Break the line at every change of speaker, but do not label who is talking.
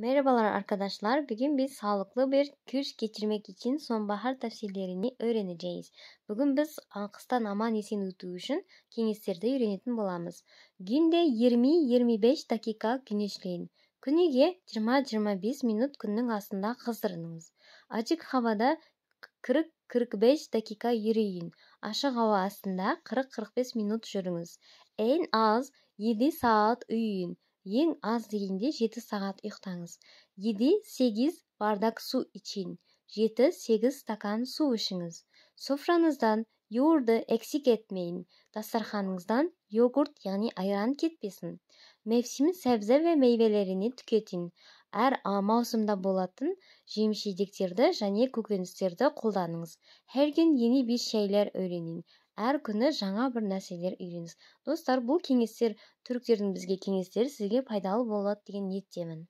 Merhabalar arkadaşlar. Bugün biz sağlıklı bir kış geçirmek için sonbahar tavsiyelerini öğreneceğiz. Бүгін біз қыстан аман есен өту үшін кеңестерді үйренетін боламыз. Günde 20-25 dakika güneşleyin. Күніге 20-25 минут күннің астында қыздырыныңыз. Açık havada 40-45 dakika yürüyün. Ашық ауа астында 40-45 минут жүріңіз. En az 7 saat uyuyun. Ең аз дегенде 7 сағат ұйықтаңыз. 7-8 bardak su için. 7-8 стакан су ішіңіз. Sofranızdan yoğurdu eksik etmeyin. Дастарханыңыздан йогурт, яғни айран кетпесін. Mevsim sebze ve meyvelerini tüketin. Әр маусымда болатын жеміс жидектерді және көкөністерді қолданыңыз. Her gün yeni bir şeyler öğrenin. Әр күні жаңа бір нәрселер үйреніңіз. Достар, бұл кеңестер, түріктердің бізге кеңестері сізге пайдалы болады деген ниеттемін.